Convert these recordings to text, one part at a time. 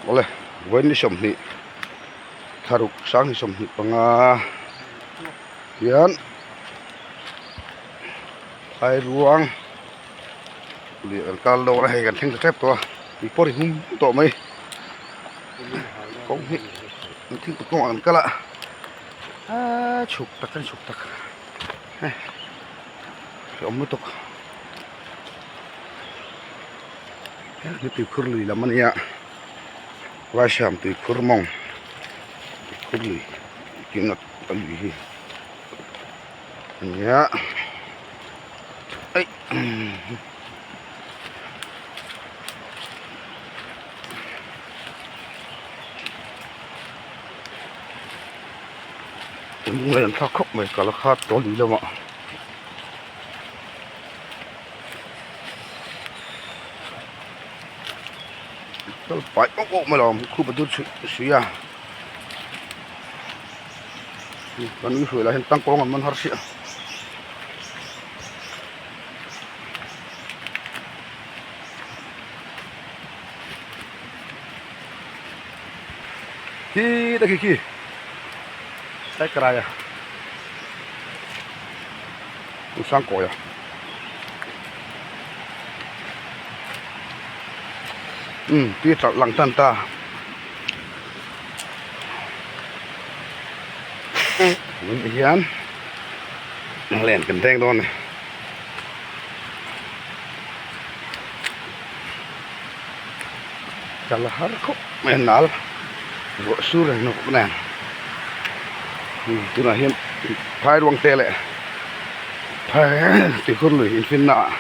Awle vawiin ni 20 thlaruk sang ni 25 hian phairuang leh an kal dawn a hei kan thleng ta tep tawh a tui pawh a ri hum tawh mai kawng hi an thingpui kawngah an kal a aaa chhuk tak a ni chhuk tak hei hreawm lutuk. Hei tuikhur lui lam a nia Vaisham tuikhur mawng tuikhur lui tih na a lui hi a nia aih lung an thlak khawp mai kal a khat tawh lui lamah. Kal pai awk awk mai lo khup a dur chhuih suih a kan ui hruai lah hian tangkawng an man har sia khi ta khi khi sai karai a. Sang kawi a umm tui a lang tan ta tun hian len kan deng dawn a ni kal a har khawp mai a nal ruah sur reng nawk nen tunah hian phai ruang te leh phai tuikhur lui infinna ah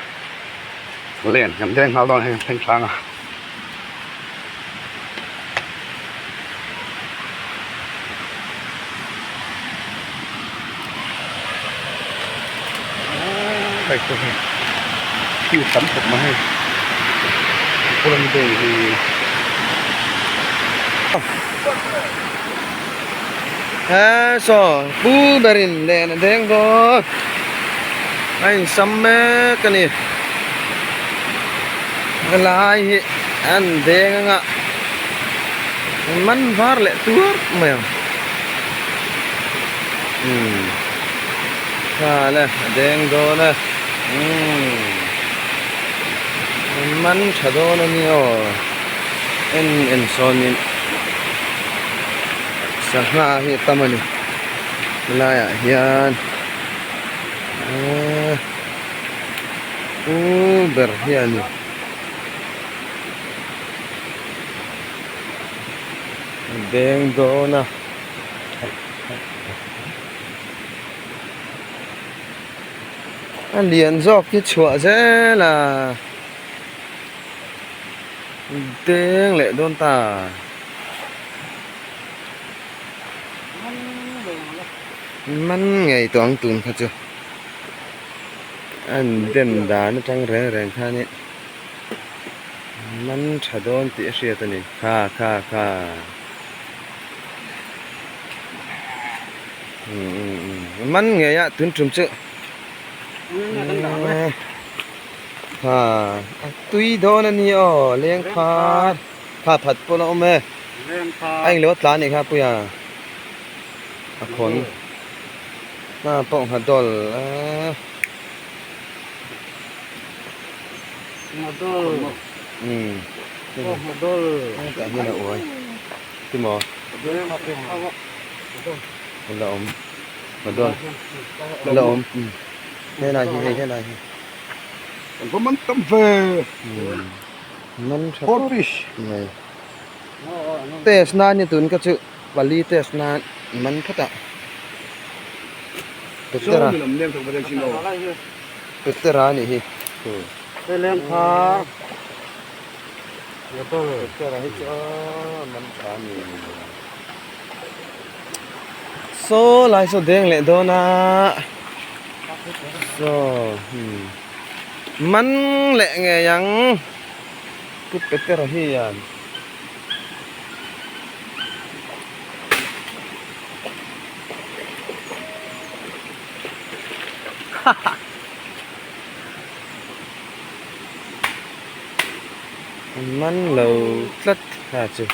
len kan deng nghal dawn hei thleng tlang a. Hei chu hei thil tam khawp mai hei Pulang Bay hi He saw pu berin len a deng dawn a insam mek a ni helai hi an deng anga man var leh tuar mai ang umm tha le a deng dawn a umm man tha dawn a ni aw en en sawnin sangha hi a tam a ni helaiah hian eee pu ber hianin a deng dawn a. A lian zawk hi chhuah zel a deng leh dawn ta. Man ngei tawh ang tun kha chu an den dan atang reng reng khan in man tha dawn tih a hriat a ni kha kha kha man ngei a tun tum chu ha a tui dawn a ni aw leng phar kha phat pawh la awm e a englo a tlan anih kha puia a khawn a pawh ngha dawl a umm tah hian a uai timaw la awm ngha dawl la awm helai hi hei helai hi kan va man tam ve man tha khawp mai test nan ni tun ka chu pali test nan man phawt a petera petera a nih hi petera hi chu aw man tha a ni saw lai saw deng leh dawn a saw man leh ngei ang pu petera hian. Man lo tlat ha chu.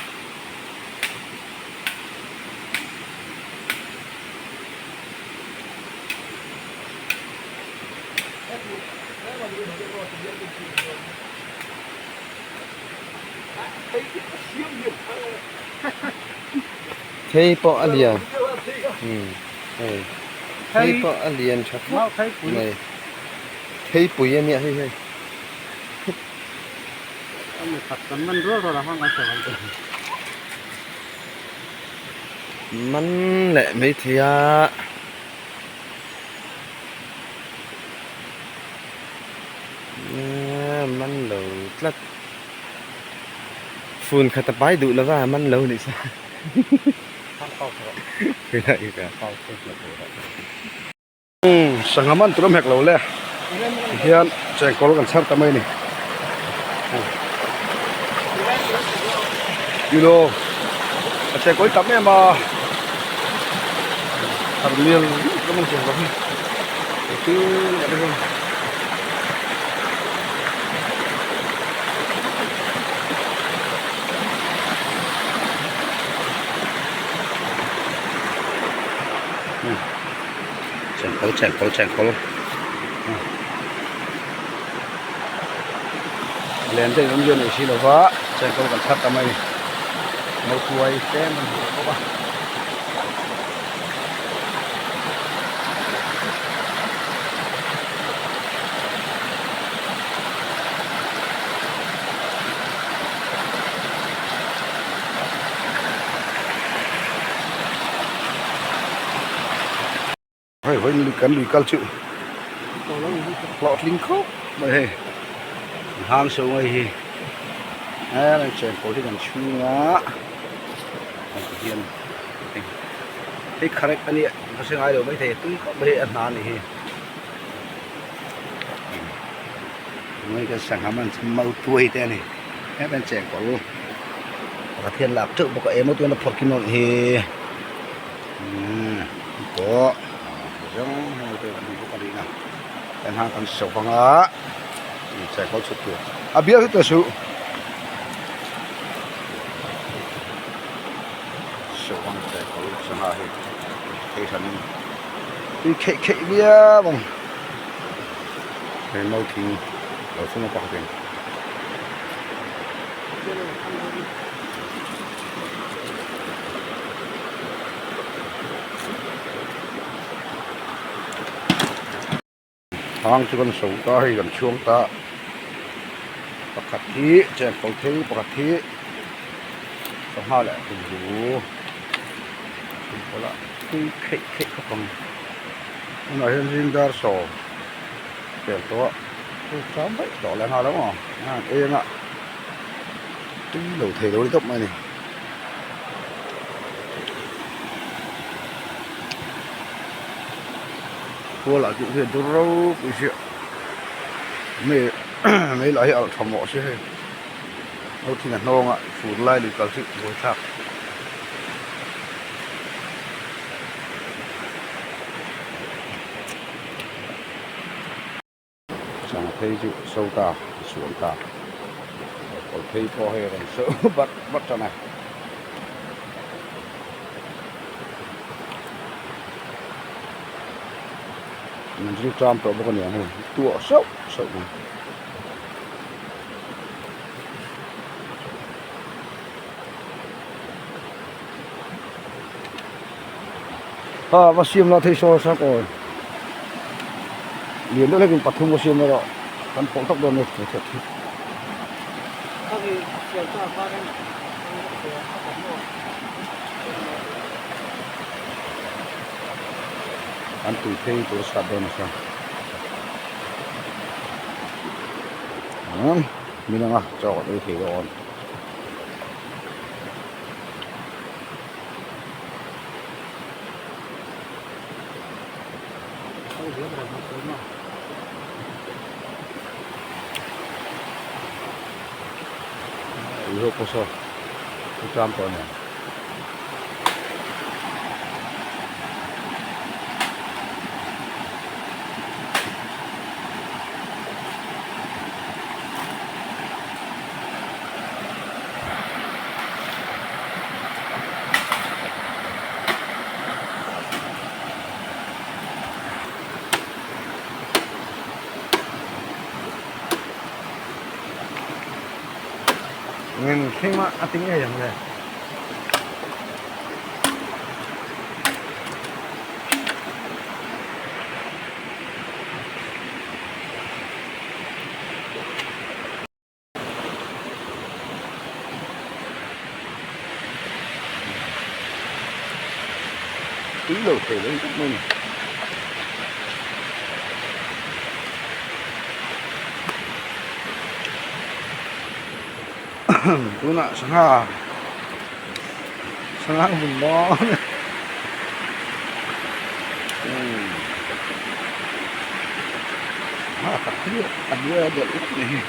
Thei pawh a lian hei thei pawh a lian tha khawp mai theipui a nia hei hei. Man leh maithei a. Man lo tlat. Phone khat a pai duh lova man lo ni sa. Sangha man tur a hmek lo le tihian chengkawl kan chhar ta mai a ni. Kilo a chengkawl hi tam em a thar mial ram ang chengkawl hi engtin a ni. Chengkawl chengkawl chengkawl len te in awm zia nei si lova chengkawl kan chhar ta mai mautuai tlem kan hmu leh bawk a. Hei vawiin lui kan lui kal chu hlawhtling khawp mai hei an hang so mai hi he chengkawl hi kan chhung a hei ti hian hei kharek a nia ka hre ngai lo maithei a tui khawp mai hei a hna a nih hi mai kan sangha man chu mautuai te a ni hetiang chengkawl pakhat hian lak teuh bawk a emaw tuan a phawrh kim loh hi. Umm pawh zawng heng te kan hmu bawk a rin a kan hang kan so vang a chengkawl chhut tur a bial hi teh suh so vang chengkawl sangha hi thei hran in tui kheih kheih viau ang he mau thing lo fung a pakhat in. Hang chu kan so ta hei kan chhuang ta pakhat hi chengkawl thil pakhat hi sangha leh tumbu chhungkawl ah tui kheih kheih khawp ang tunah hian zing dar sawm pel tawh a tui cham daih tawh leh nghal ang aw eng ah. Tui lo thei lo ni tawp mai a ni. Khua lah chu hian dur ropui sia mei mei lah hi alh tha mawh sia hei no thing a hnawng a fur lai lui kal chu buaithlak. Sangha phei chu so ta a suam ta kawr phei pawh hei a rawn so bat bat tan a. An zir ṭam tawh bawk a niang hei tuah sauh sauh mai. Ha va siam la thei saw sak aw lian deuh hlekin pathum va siam erawh kan pawh tak dawn a ni thei thei. An tui phei tur a sat dawn nasa min anga chaw kan ei thei dawn. Ui ho pawh saw thu tlang tawh nen. Engmah a ti ngei ang le. Tui lo thei lo tak mai ni. Tunah sangha sangha hmun dawn sangha tak hi a buai a delh vek mai hi.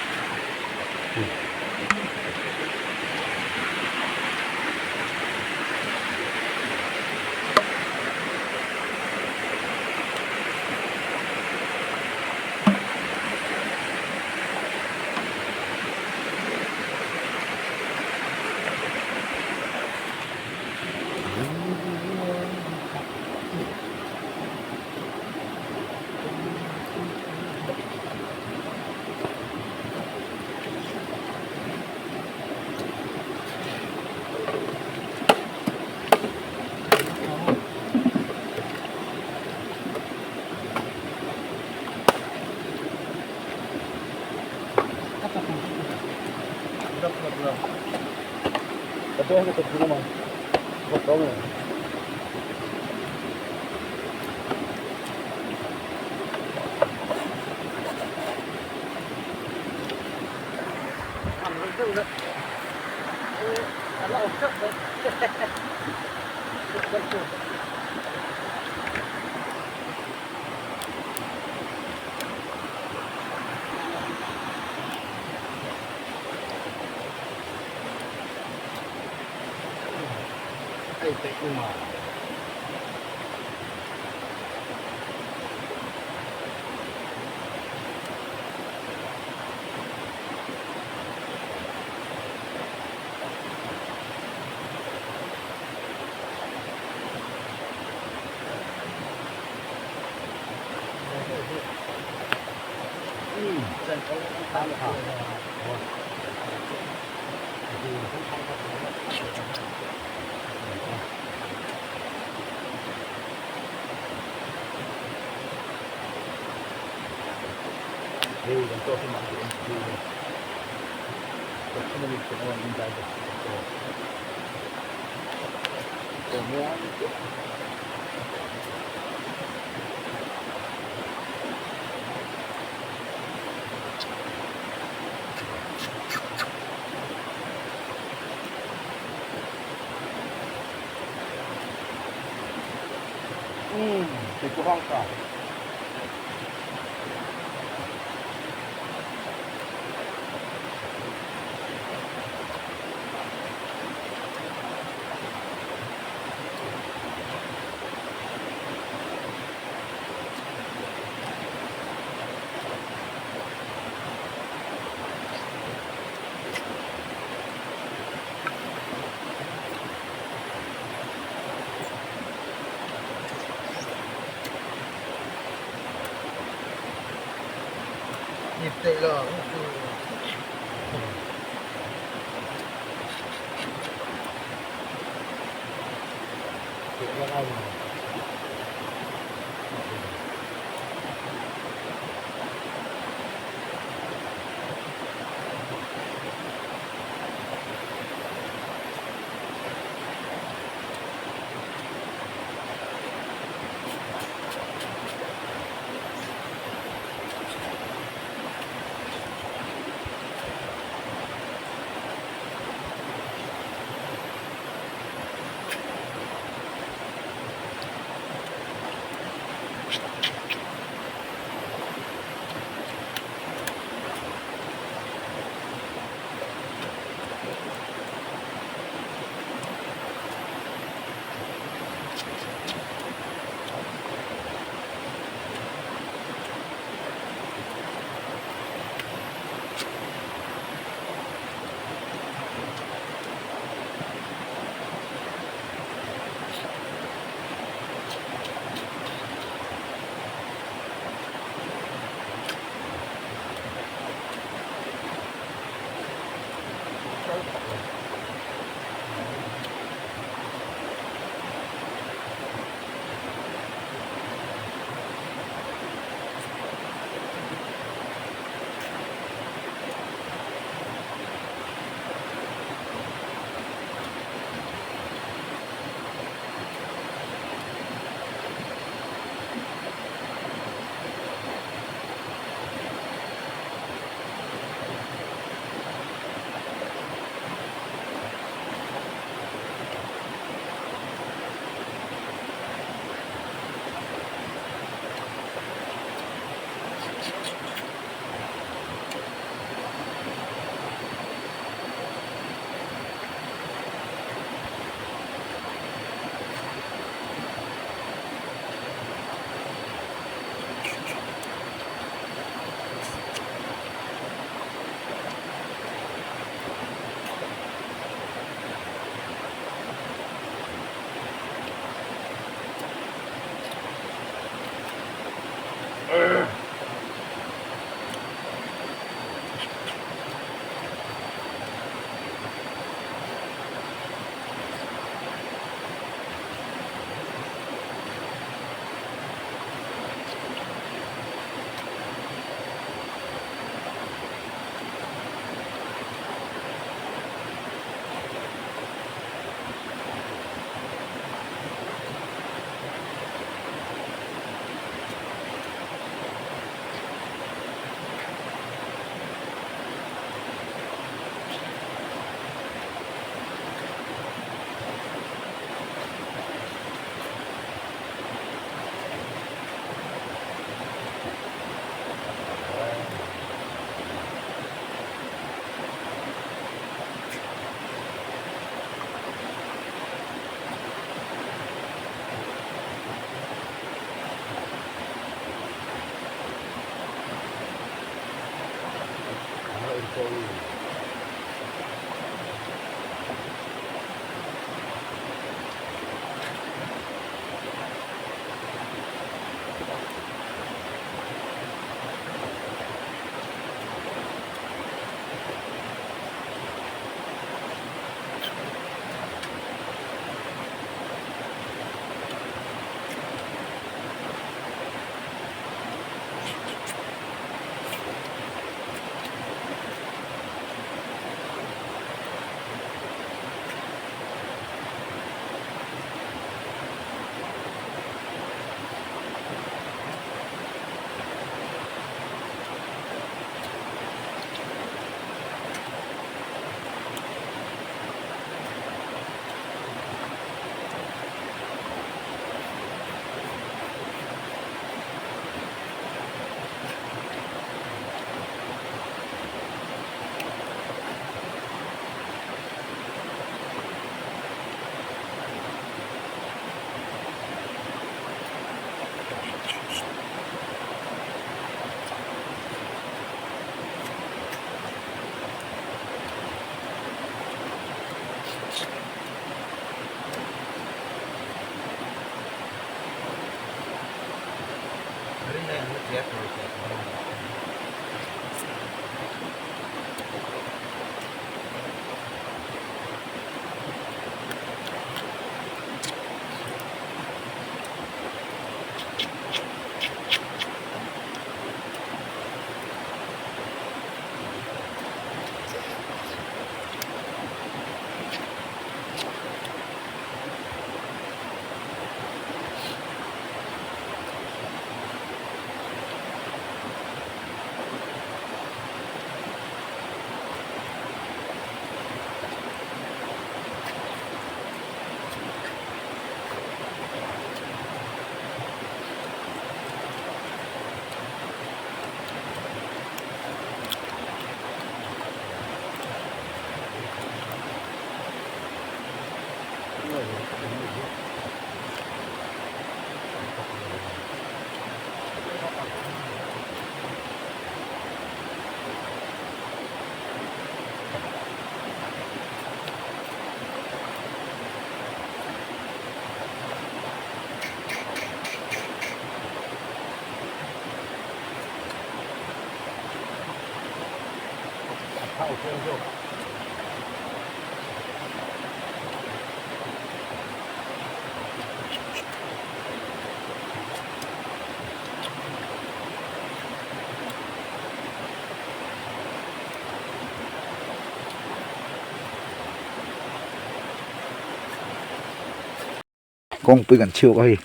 Kawngpui kan chhiuk a hei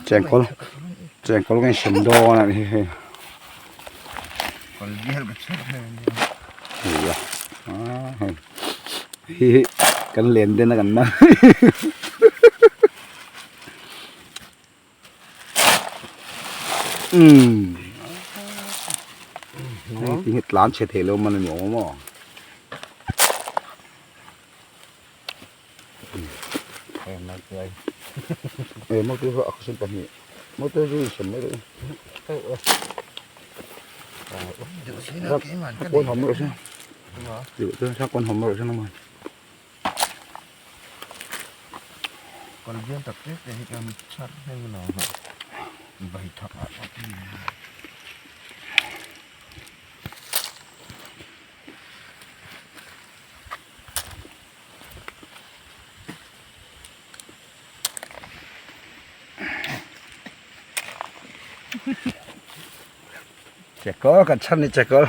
chengkawl chengkawl kan sem dawn a ni hei hei hi kan len den a kan man umm hei ti hi tlan chhe thei lo man a ni awm maw. Ê motor chu a khaw pahnih motor chu in sem mai rawh u kawn hawm rawh se duh kawn hawm rawh se nangmah. Chekawl kan chhan ni chekawl.